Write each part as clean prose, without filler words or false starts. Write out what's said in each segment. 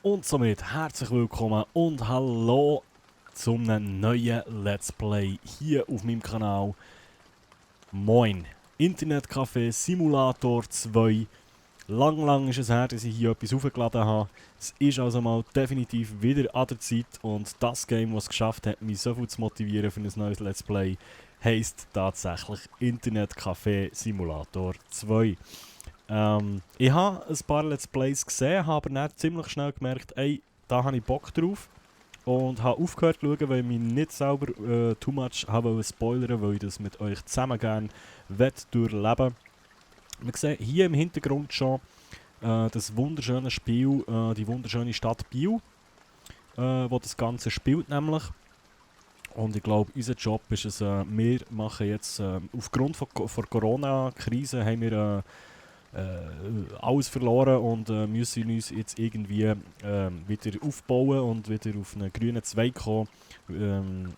Und somit herzlich willkommen und hallo zum neuen Let's Play hier auf meinem Kanal. Moin, Internetcafé Simulator 2. Lang ist es her, dass ich hier etwas hochgeladen habe. Es ist also mal definitiv wieder an der Zeit und das Game, das es geschafft hat, mich so viel zu motivieren für ein neues Let's Play, heisst tatsächlich Internetcafé Simulator 2. Ich habe ein paar Let's Plays gesehen, habe aber dann ziemlich schnell gemerkt, ey, da habe ich Bock drauf. Und habe aufgehört zu schauen, weil ich mich nicht selber too much habe spoilern, weil ich das mit euch zusammen gerne durchleben. Wir sehen hier im Hintergrund schon das wunderschöne Spiel, die wunderschöne Stadt Biel, wo das Ganze spielt nämlich. Und ich glaube, unser Job ist es, wir machen jetzt, aufgrund von Corona-Krise haben wir alles verloren und müssen uns jetzt irgendwie wieder aufbauen und wieder auf einen grünen Zweig kommen.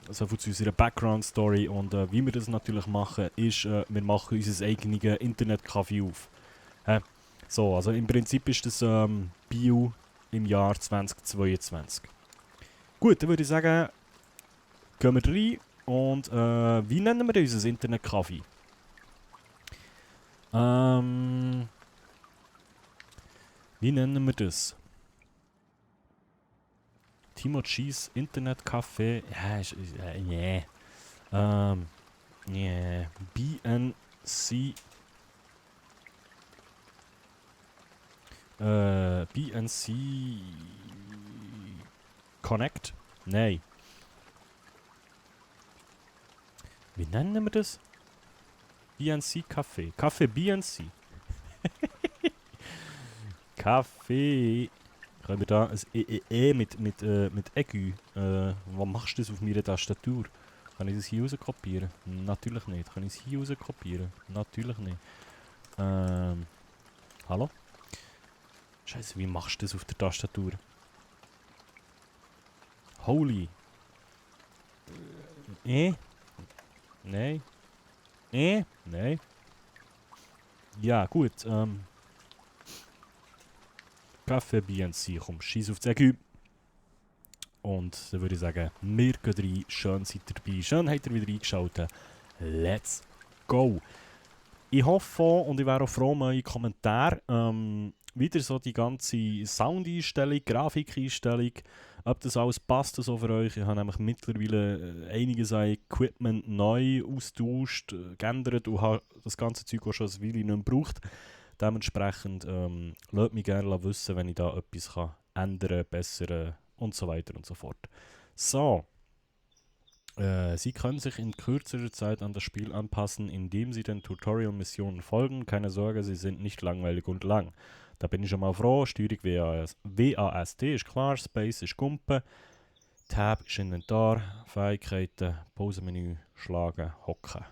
So viel zu unserer Background-Story. Und wie wir das natürlich machen, ist, wir machen unser eigenes Internetcafé auf. Hä? So, also im Prinzip ist das Bio im Jahr 2022. Gut, dann würde ich sagen, gehen wir rein und wie nennen wir unser Internetcafé? Ähm, Wie nennen wir das? Timo Cheese Internetcafé. Ja, nee. Nee. BNC. BNC Connect? Nein. Wie nennen wir das? BNC Café. Café BNC. Kaffee. Können wir da ein E mit Aigu? Was machst du das auf meiner Tastatur? Kann ich das hier raus kopieren? Natürlich nicht. Kann ich es hier raus kopieren? Natürlich nicht. Hallo? Scheiße, wie machst du das auf der Tastatur? Holy. Nein. Nein. Ja, gut. Kaffee BNC, komm, scheiß auf das Aigu. Und dann würde ich sagen, wir gehen rein. Schön seid ihr dabei. Schön habt ihr wieder eingeschaltet. Let's go! Ich hoffe und ich wäre auch froh um eure Kommentare. Wieder so die ganze Soundeinstellung, Grafikeinstellung, ob das alles passt so für euch. Ich habe nämlich mittlerweile einiges an Equipment neu austauscht, geändert und habe das ganze Zeug auch schon ein Weile nicht mehr gebraucht. Dementsprechend lasst mich gerne wissen, wenn ich da etwas kann ändern, bessern und so weiter und so fort. So. Sie können sich in kürzerer Zeit an das Spiel anpassen, indem Sie den Tutorial-Missionen folgen. Keine Sorge, sie sind nicht langweilig und lang. Da bin ich schon mal froh. Steuerung WASD ist klar, Space ist Gumpen, Tab ist Inventar, Fähigkeiten, Pausenmenü, Schlagen, Hocken.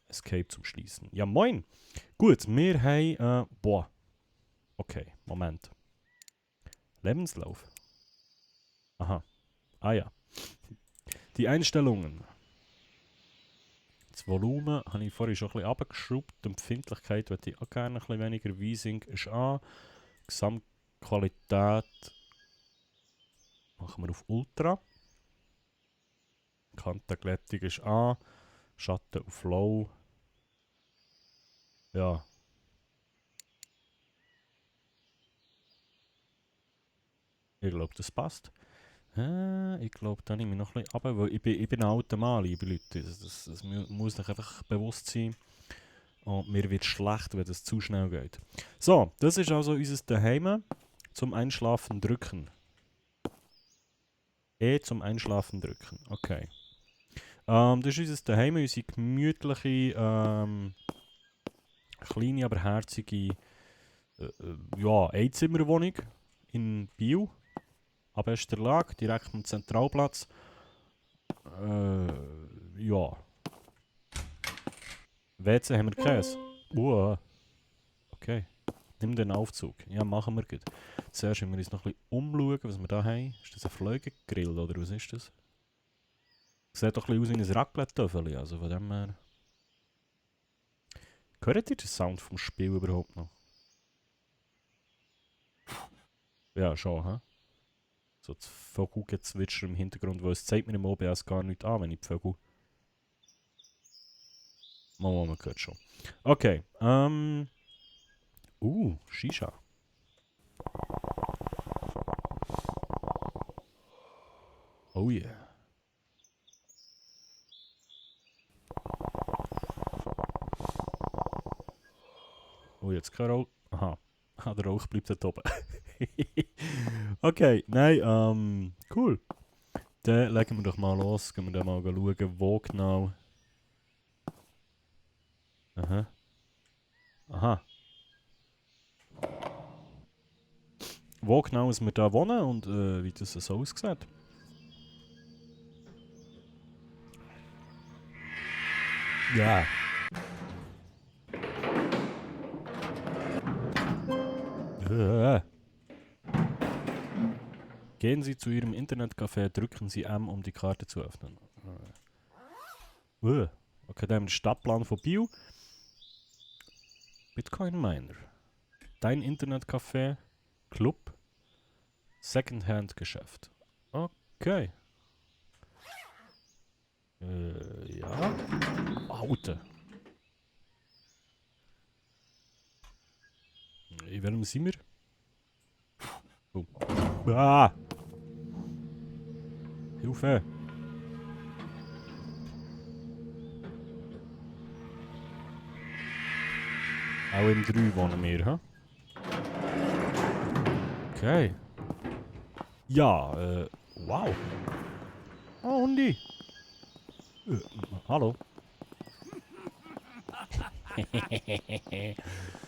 Escape zum Schließen. Ja, moin! Gut, wir haben. Boah. Okay, Moment. Lebenslauf. Aha. Ah ja. Die Einstellungen. Das Volumen habe ich vorhin schon ein bisschen runtergeschraubt. Die Empfindlichkeit würde ich auch gerne ein bisschen weniger. Weising ist an. Gesamtqualität machen wir auf Ultra. Kantenglättung ist an. Schatten auf Low. Ja. Ich glaube, das passt. Ich glaube, da nehme ich noch ein bisschen runter, weil ich bin ein alter Mann, liebe Leute. Das muss euch einfach bewusst sein. Und mir wird schlecht, wenn das zu schnell geht. So, das ist also unser Daheim zum Einschlafen drücken. Zum Einschlafen drücken. Okay. Das ist unser Daheim, unsere gemütliche, kleine, aber herzige ja, Einzimmerwohnung in Biel. An bester Lage, direkt am Zentralplatz. Ja. WC haben wir Käse. Okay. Nimm den Aufzug. Ja, machen wir gut. Zuerst müssen wir uns noch ein bisschen umschauen, was wir da haben. Ist das ein Flögegrill oder was ist das? Sieht doch ein bisschen aus wie ein Raclette-Töffel. Also von dem her. Hört ihr den Sound vom Spiel überhaupt noch? Ja, schon, hä? So das Vogelgezwitscher im Hintergrund, weil es zeigt mir im OBS gar nicht an, wenn ich die Vögel... Mal, man hört schon. Okay, Shisha. Oh yeah. Oh, jetzt kein Rauch. Aha. Ah, der Rauch bleibt dort oben. Okay, nein, cool. Dann legen wir doch mal los. Gehen wir dann mal schauen, wo genau. Aha. Aha. Wo genau wir da wohnen und wie das so aussieht. Ja. Gehen Sie zu Ihrem Internetcafé, drücken Sie M, um die Karte zu öffnen. Okay, dann haben wir den Stadtplan von Bio. Bitcoin Miner. Dein Internetcafé, Club, Secondhand-Geschäft. Okay. Ja. Auto. In welchem sind wir? Oh. Ah! Hilfe! Auch im 3 wohnen wir, hä? Okay. Ja, wow. Oh, Hundi. Hallo.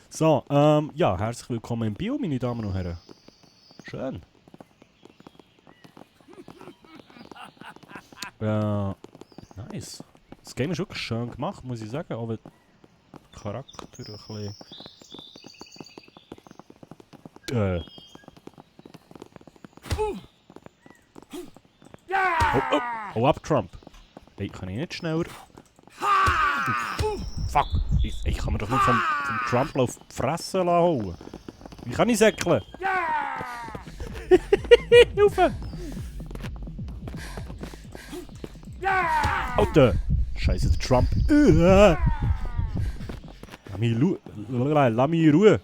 So, ja, herzlich willkommen im Bio, meine Damen und Herren. Schön. Nice. Das Game ist wirklich schön gemacht, muss ich sagen, aber der Charakter ein bisschen... Oh, ab, Trump. Hey, kann ich nicht schneller... Fuck! Ich kann mir doch nicht vom Trump auf die Fresse holen. Wie kann ich säckeln? Hilfe! Alter! Scheiße, der Trump. Lass mich in Ruhe.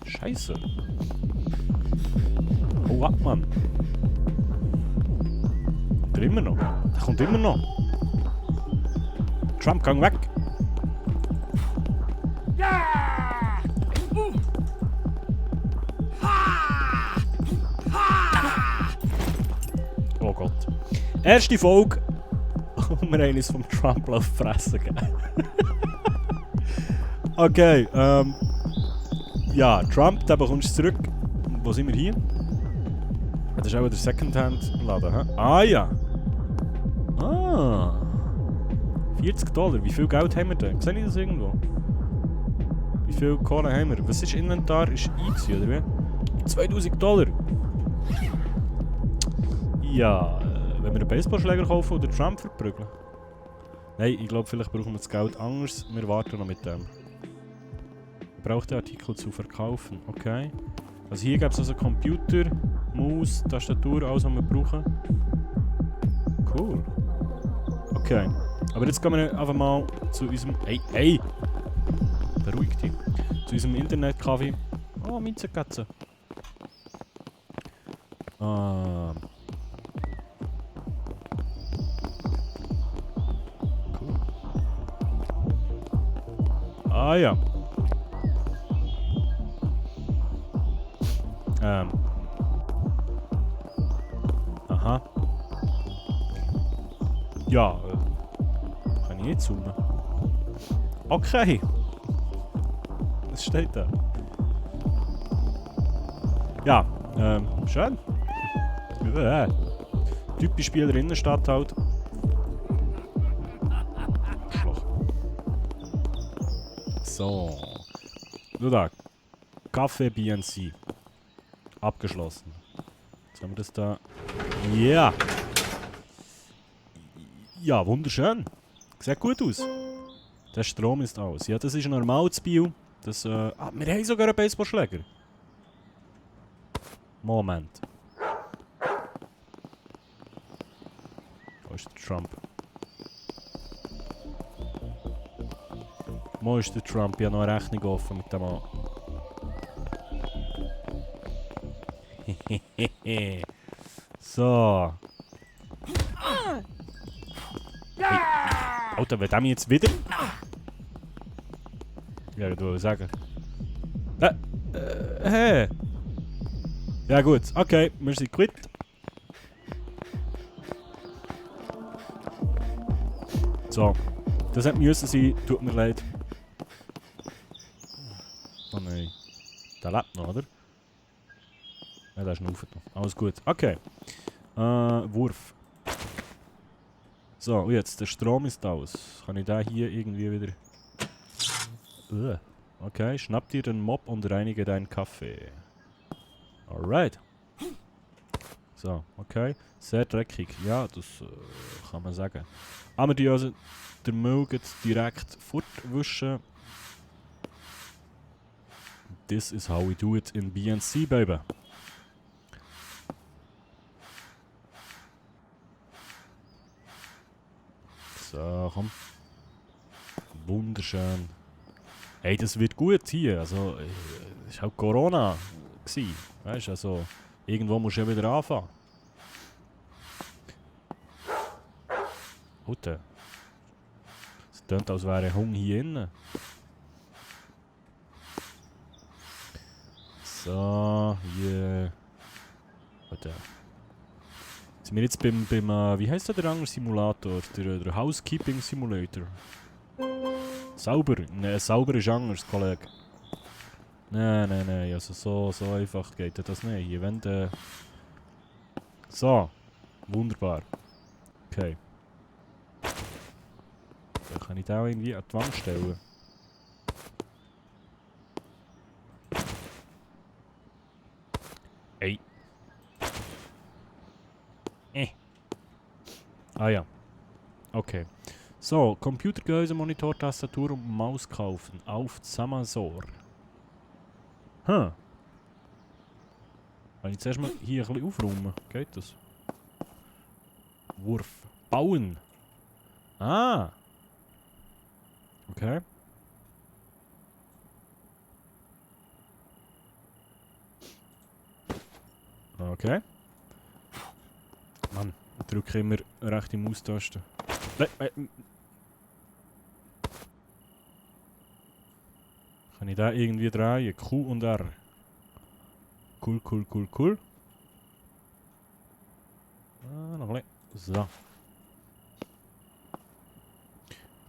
Scheiße. Oh, ab, Mann. Der immer noch. Der kommt immer noch. Trump, gang weg. Oh Gott. Erste Folge. Und wir haben uns vom Trump auf die Fresse gegeben. Okay, ja, Trump, den bekommst du zurück. Wo sind wir hier? Das ist auch der Secondhand-Laden, hä? Ah ja. Ah. $40. Wie viel Geld haben wir denn? Sehe ich das irgendwo? Wie viel Kohle haben wir? Was ist Inventar? Ist easy, oder wie? $2000. Ja, wenn wir einen Baseballschläger kaufen oder Trump verprügeln? Nein, ich glaube, vielleicht brauchen wir das Geld anders. Wir warten noch mit dem. Braucht den Artikel zu verkaufen. Okay. Also hier gibt es also Computer, Maus, Tastatur, alles was wir brauchen. Cool. Okay. Aber jetzt gehen wir einfach mal zu unserem... Ey! Beruhig dich. Zu unserem Internetcafé. Oh, Minzenkatze. Cool. Ah ja. Aha. Ja, kann ich nicht zoomen. Okay. Was steht da? Ja, schön. Typisch Spieler Innenstadt halt. Schloch. So. Nur da. Café BNC. Abgeschlossen. Jetzt haben wir das da. Ja. Yeah. Ja, wunderschön. Sieht gut aus. Der Strom ist aus. Ja, das ist ein normales Bio. Das, wir haben sogar einen Baseballschläger. Moment. Wo ist der Trump? Wo ist der Trump? Ich habe noch eine Rechnung offen mit dem Mann. So. Hey. Alter, will der mich jetzt wieder? Ja, ich wollte sagen. Hey. Ja gut, okay, wir sind quitt. So. Das hätte müssen sein, tut mir leid. Oh nein. Der lebt noch, oder? Ja, der ist noch. Alles gut. Okay. Wurf. So, und jetzt, der Strom ist aus. Kann ich da hier irgendwie wieder... Okay, schnapp dir den Mob und reinige deinen Kaffee. Alright. So, okay. Sehr dreckig. Ja, das kann man sagen. Aber die also den Müll direkt fortwischen. This is how we do it in BNC, baby. So, komm. Wunderschön. Hey, das wird gut hier. Also, es war halt Corona. Weißt du, also, irgendwo musst du ja wieder anfangen. Alter. Es klingt, als wäre Hunger hier innen. So, hier. Alter. Sind wir jetzt beim wie heisst der andere Simulator? Der Housekeeping Simulator. Sauber? Ne, sauber ist anders, Kollege. Nein, also so einfach geht das nicht. Hier, wenn so. Wunderbar. Okay. Dann kann ich den auch irgendwie an die Wand stellen. Ey. Ah ja. Okay. So, Computergehäuse, Monitor, Tastatur und Maus kaufen. Auf Amazon. Kann ich zuerst mal hier ein bisschen aufräumen? Geht das? Wurf. Bauen. Ah. Okay. Okay. Mann, ich drücke immer rechte Maustaste. Kann ich da irgendwie drehen? Q und R. Cool. Ah, noch ein bisschen. So.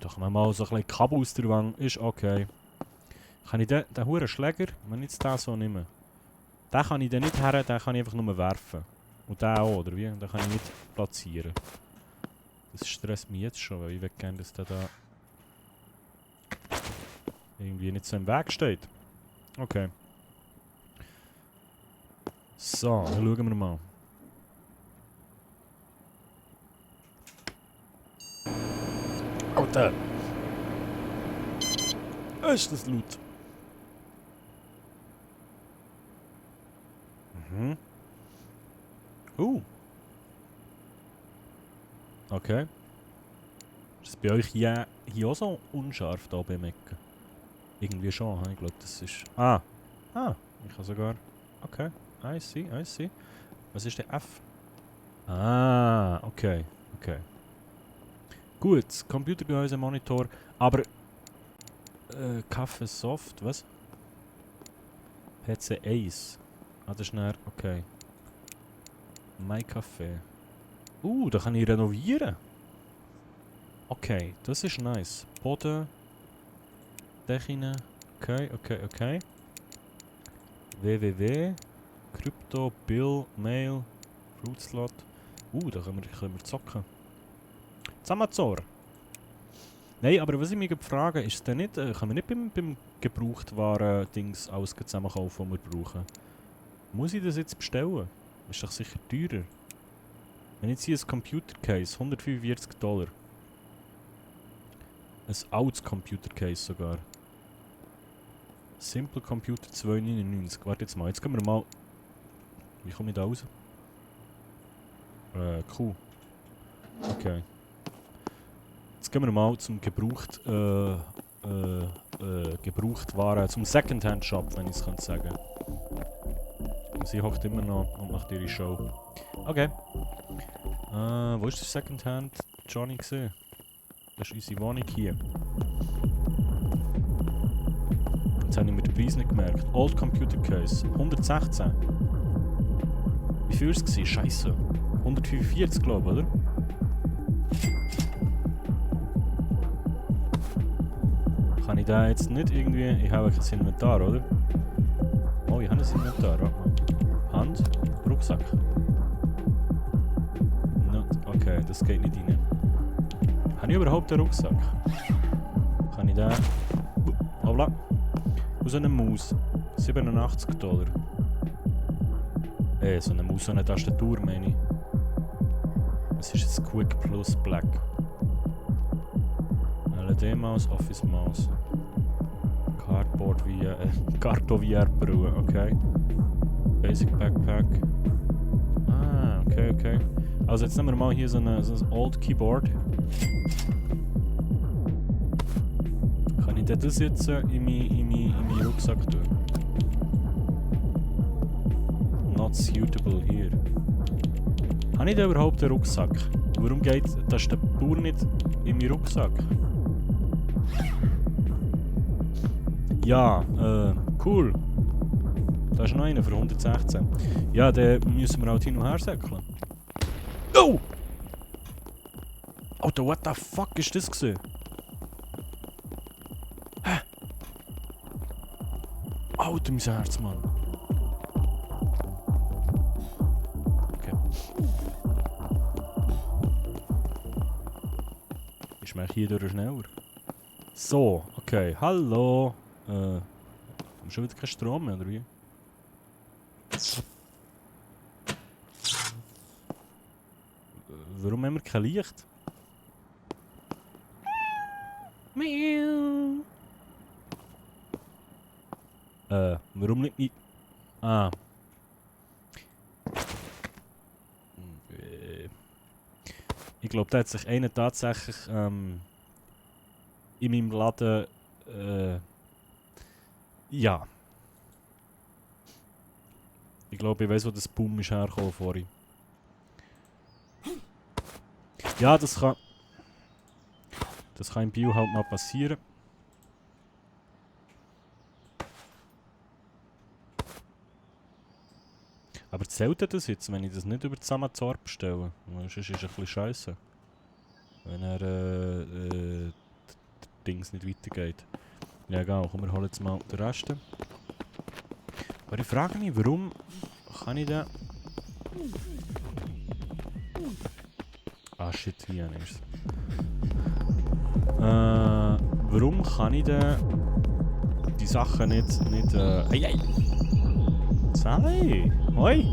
Doch mal so ein bisschen Kabel aus der Wand. Ist okay. Kann ich den huren Schläger, wenn ich jetzt den so nehme, den kann ich dann nicht her, den kann ich einfach nur werfen. Und den auch, oder wie? Den kann ich nicht platzieren. Das stresst mich jetzt schon, weil ich will gerne, dass der da irgendwie nicht so im Weg steht. Okay. So, dann schauen wir mal. Alter! Ist das laut? Mhm. Okay. Ist das bei euch hier auch so unscharf da beim Ecken? Irgendwie schon, ich glaube, das ist... Ah, ich kann sogar... Okay, I see. Was ist der F? Ah, okay. Gut, Computergehäuse, Monitor, aber... Kaffee Soft, was? PC Ace. Ah, das ist näher, okay. Mein Kaffee. Da kann ich renovieren. Okay, das ist nice. Boden. Dechine. Okay. www. Krypto, Bill, Mail, Fruitslot. Da können wir zocken. Zamazor. Nein, aber was ich mich frage, ist denn nicht, können wir nicht beim Gebrauchtwaren-Dings alles zusammen kaufen, was wir brauchen? Muss ich das jetzt bestellen? Ist doch sicher teurer. Wenn jetzt hier ein Computer-Case, $145. Ein altes Computer-Case sogar. Simple Computer 2,99. Warte jetzt mal, jetzt gehen wir mal Wie komme ich da raus? Cool. Okay. Jetzt gehen wir mal zum Gebrauchtwaren, zum Secondhand-Shop, wenn ich es sagen kann. Sie hockt immer noch und macht ihre Show. Okay. Wo ist der Secondhand Johnny gesehen? Das ist unsere Wohnung hier. Jetzt habe ich mir den Preis nicht gemerkt. Old Computer Case. 116. Wie viel war es? Scheiße. 145 glaube ich, oder? Kann ich da jetzt nicht irgendwie... Ich habe kein Inventar, oder? Oh, ich habe ein Inventar. Hand, Rucksack. Not, okay, das geht nicht rein. Habe ich überhaupt einen Rucksack? Kann ich da... Hoppla. Aus einer Maus. $87. So eine Maus, so eine Tastatur, meine ich. Das ist ein Quick Plus Black. LED-Maus, Office-Maus. Cardboard via... Cartovier-Brille, okay. Basic Backpack. Ah, okay, okay. Also jetzt nehmen wir mal hier so ein Old Keyboard. Kann ich das jetzt in meinen Rucksack tun? Not suitable hier. Habe ich da überhaupt einen Rucksack? Warum geht das Tastatur nicht in meinen Rucksack? Ja, cool. Da ist noch einer für 116. Ja, den müssen wir halt hin und her säckeln. Oh! Alter, what the fuck ist das gewesen? Hä? Alter, mein Herz, Mann. Okay. Ist mir hier durch schneller? So, okay. Hallo. Schon wieder kein Strom mehr, oder wie? Warum haben wir kein Licht? Miau. Warum nicht mit... Ah. Ich glaube, da hat sich einer tatsächlich in meinem Laden... ja. Ich glaube, ich weiß, wo das Boom ist hergekommen vorhin. Ja, das kann im Bio halt mal passieren. Aber zählt das jetzt, wenn ich das nicht über die Amazon bestelle? Sonst ist es ein bisschen scheiße. Wenn er Dings nicht weitergeht. Ja, egal, komm, wir holen jetzt mal den Rest. Aber ich frage mich, warum kann ich da... Ah shit, hier ist es. Warum kann ich da die Sachen nicht ei! Sally! Hoi!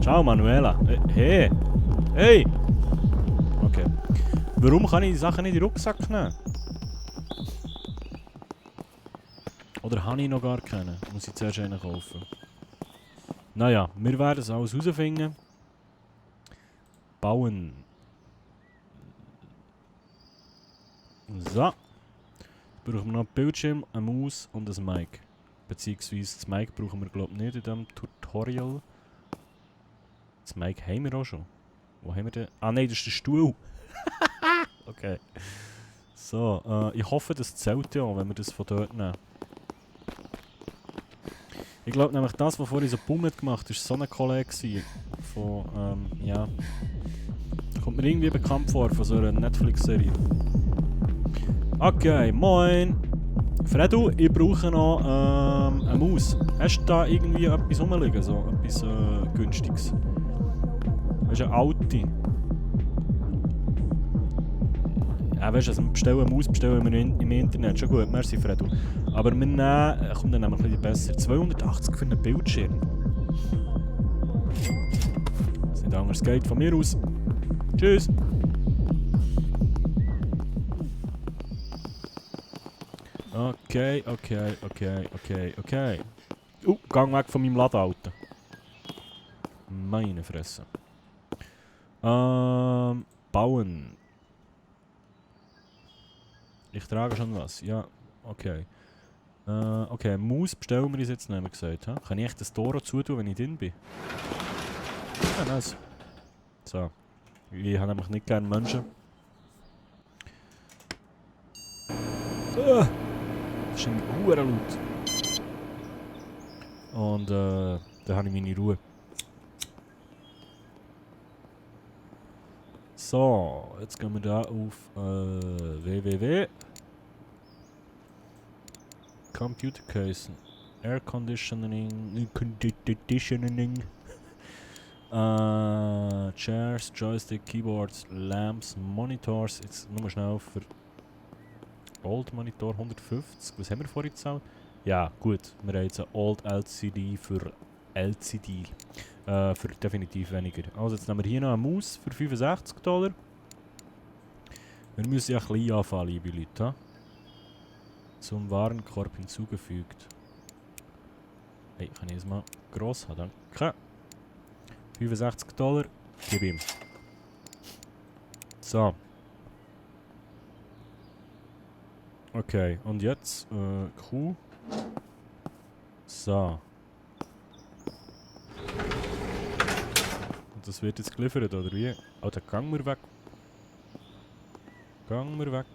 Ciao Manuela! Hey! Hey! Okay. Warum kann ich die Sachen nicht in den Rucksack nehmen? Oder habe ich noch gar keinen? Muss ich zuerst einen kaufen? Naja, wir werden es alles herausfinden. Bauen. So. Brauchen wir noch einen Bildschirm, eine Maus und ein Mic. Beziehungsweise das Mic brauchen wir glaube ich nicht in diesem Tutorial. Das Mic haben wir auch schon. Wo haben wir den? Ah nein, das ist der Stuhl. Okay. So, ich hoffe, das zählt ja, wenn wir das von dort nehmen. Ich glaube nämlich, das, was vorhin so Bummelt gemacht hat, war so ein Kollege von, ja... Kommt mir irgendwie bekannt vor, von so einer Netflix-Serie. Okay, moin! Fredu, ich brauche noch eine Maus. Hast du da irgendwie etwas rumliegen, so etwas Günstiges? Hast du eine alte? Ja, weißt du, also bestellen eine Maus bestellen wir im Internet. Schon gut, merci Fredu. Aber wir nehmen, komm, dann nehmen wir ein bisschen besser. 280 für einen Bildschirm. Was nicht anders geht von mir aus. Tschüss! Okay. Gang weg von meinem Laden, Alter. Meine Fresse. Bauen. Ich trage schon was. Ja, okay. Okay, Maus bestellen wir uns jetzt nicht mehr gesagt. Ha? Kann ich echt das Tor zutun, wenn ich drin bin? Ja, nice. So. Ich habe nämlich nicht gerne Menschen. Das ist irgendwie verdammt laut. Und da habe ich meine Ruhe. So, jetzt gehen wir da auf www. Computer Casen. Air Conditioning. Chairs, Joystick, Keyboards, Lamps, Monitors. Jetzt nur mal schnell für Old Monitor 150. Was haben wir vorhin gezahlt? Ja, gut. Wir haben jetzt eine Old LCD für LCD. Für definitiv weniger. Also jetzt nehmen wir hier noch eine Maus für $65. Wir müssen ja klein anfangen, liebe Leute. Ha? Zum Warenkorb hinzugefügt. Hey, kann ich es mal gross haben? Danke. $65. Gib ihm. So. Okay, und jetzt Q. So. Und das wird jetzt geliefert, oder wie? Oh, da gang mir weg. Gang mir weg.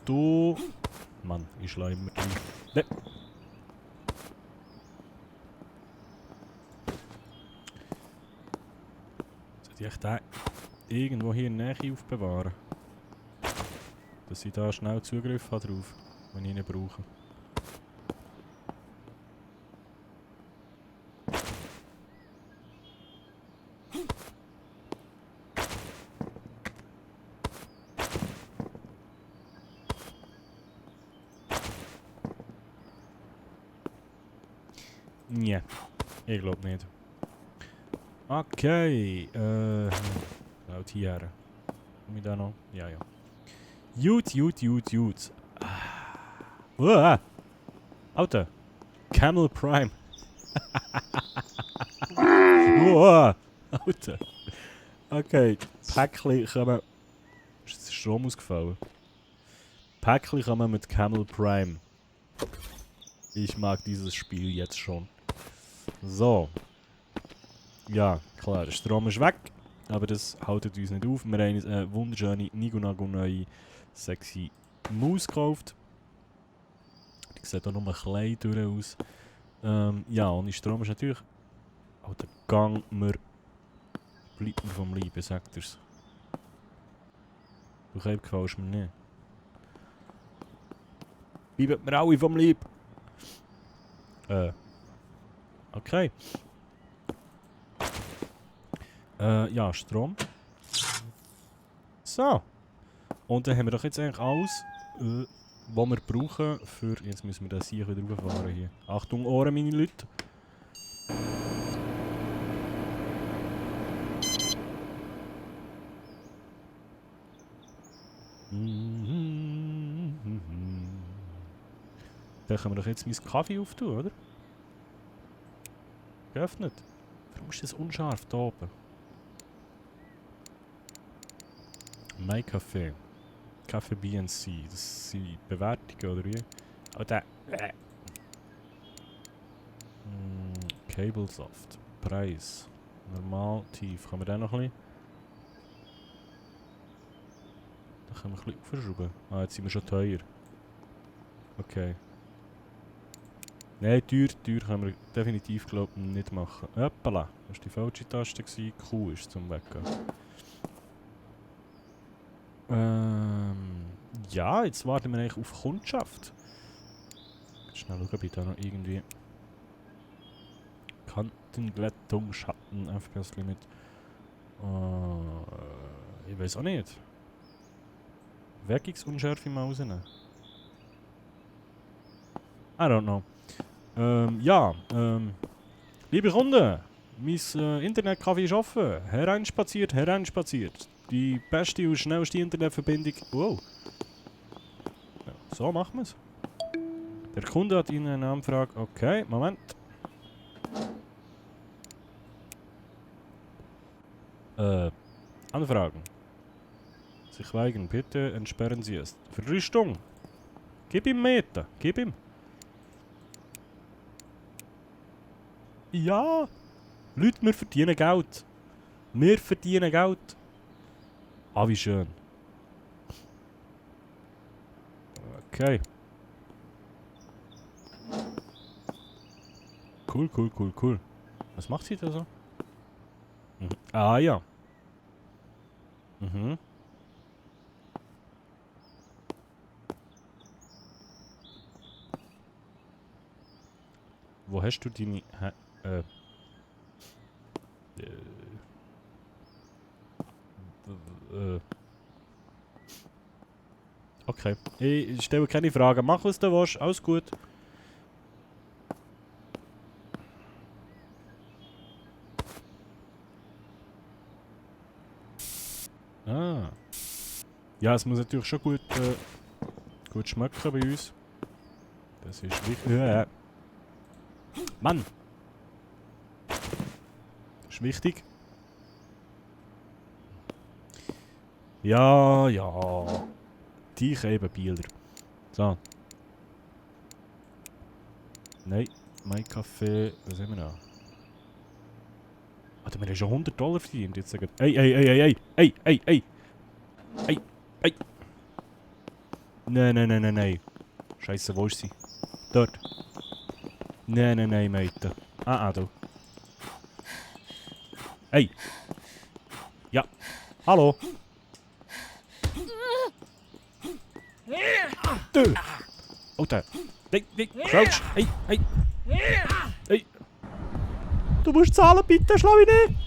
Du... Mann, ich schlage immer rein. Ne. Sollte ich den irgendwo hier in der Nähe aufbewahren? Dass ich da schnell Zugriff habe drauf, wenn ich ihn brauche. Nee, ich glaube nicht. Okay, laut hier. Komm ich da noch? Ja, ja. Gut. Alter. Camel Prime. Alter. Okay, Päckchen kommen... Ist jetzt der Strom ausgefallen? Päckchen kommen mit Camel Prime. Ich mag dieses Spiel jetzt schon. So. Ja, klar, der Strom ist weg. Aber das haltet uns nicht auf. Wir haben uns eine wunderschöne, neue, sexy Maus gekauft. Die sieht auch nur ein klein durch aus. Ja, und der Strom ist natürlich... Oh, der Gang mir... Bleibt mir vom Leib, ich sag dir's. Du gefällst mir nicht. Bleibt mir alle vom Leib. Okay. Ja, Strom. So. Und dann haben wir doch jetzt eigentlich alles, was wir brauchen für... Jetzt müssen wir das hier wieder rauffahren hier. Achtung, Ohren, meine Leute. Dann können wir doch jetzt meinen Kaffee auftun, oder? Geöffnet. Warum ist das unscharf da oben? Mein Kaffee. Kaffee BNC. Das sind Bewertungen, oder wie? Oh, der. Cablesoft. Preis. Normal, tief. Kann man den noch ein bisschen? Da können wir ein bisschen verschrauben. Ah, jetzt sind wir schon teuer. Okay. Nein, teuer können wir definitiv, glaube ich, nicht machen. Hoppala. Das war die falsche Taste. Q ist zum Weggehen. Ja, jetzt warten wir eigentlich auf Kundschaft. Schnell schauen, ob ich da noch irgendwie... Kantenglättung, Schatten, FPS-Limit. Ich weiß auch nicht. Weckungsunschärfe mal rausnehmen. I don't know. Ja, liebe Kunden, mein Internetcafé ist offen. Hereinspaziert. Die beste und schnellste Internetverbindung. Wow. Ja, so machen wir es. Der Kunde hat Ihnen eine Anfrage. Okay, Moment. Anfragen. Sich weigern, bitte entsperren Sie es. Verrüstung. Gib ihm Meter. Gib ihm. Ja. Leute, wir verdienen Geld. Wir verdienen Geld. Ah, wie schön. Okay. Cool, cool, cool, cool. Was macht sie da so? Mhm. Ah, ja. Mhm. Wo hast du deine... Okay. Ich stelle keine Fragen. Mach, was du willst. Alles gut. Ah. Ja, es muss natürlich schon gut schmecken bei uns. Das ist wichtig. Ja. Mann! Das ist wichtig. Ja, ja. Die eben Bieler. So. Nein, mein Kaffee. Was haben wir noch? Alter, wir haben schon $100 verdient. Jetzt sagen. Ey, ey, ey, ey, ey, ey, ey, ey. Ey, ey. Nein, nein, nein, nein, nein. Scheiße, wo ist sie? Dort. Nein, nein, nein, Mate. Ah, du. Hey. Ja. Hallo. Du. Alter. Nee, nee, Crouch. Hey, hey. Hey. Du musst zahlen, bitte, schlau mich nicht.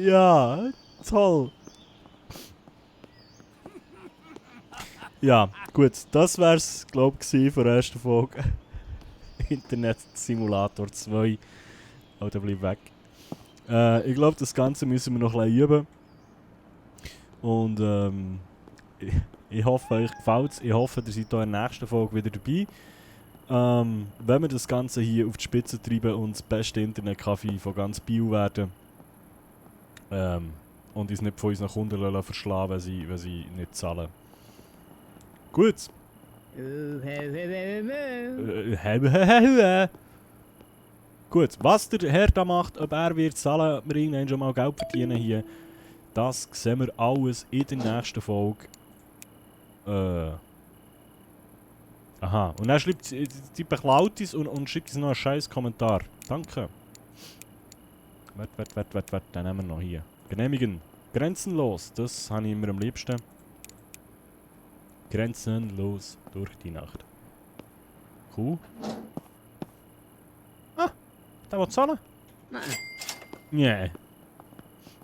Ja, toll. Ja, gut, das wär's, glaube ich, von der ersten Folge. Internet Simulator 2. Alter, bleib weg. Ich glaube, das Ganze müssen wir noch ein bisschen üben. Und ich hoffe, euch gefällt es. Ich hoffe, ihr seid in der nächsten Folge wieder dabei. Wenn wir das Ganze hier auf die Spitze treiben und das beste Internetcafé von ganz Bio werden. Und uns nicht von unseren Kunden verschlagen, wenn sie nicht zahlen. Gut. Gut, was der Herr da macht, ob er wird zahlen, ob wir irgendwann schon mal Geld verdienen hier, das sehen wir alles in der nächsten Folge. Aha, und dann schreibt die beklaut uns und schreibt uns noch einen scheiß Kommentar. Danke. Warte, dann nehmen wir noch hier. Genehmigen. Grenzenlos, das habe ich immer am liebsten. Grenzenlos durch die Nacht. Cool. Ah, der will zahlen? Nein. Nee.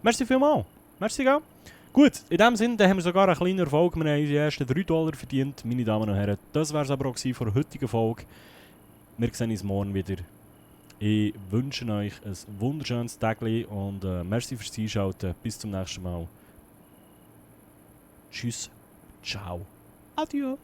Merci vielmals. Merci, gell? Gut, in dem Sinne, dann haben wir sogar einen kleinen Erfolg. Wir haben unsere ersten $3 verdient, meine Damen und Herren. Das war es aber auch von der heutigen Folge. Wir sehen uns morgen wieder. Ich wünsche euch ein wunderschönes Tag und merci fürs Einschalten. Bis zum nächsten Mal. Tschüss. Ciao. Adieu.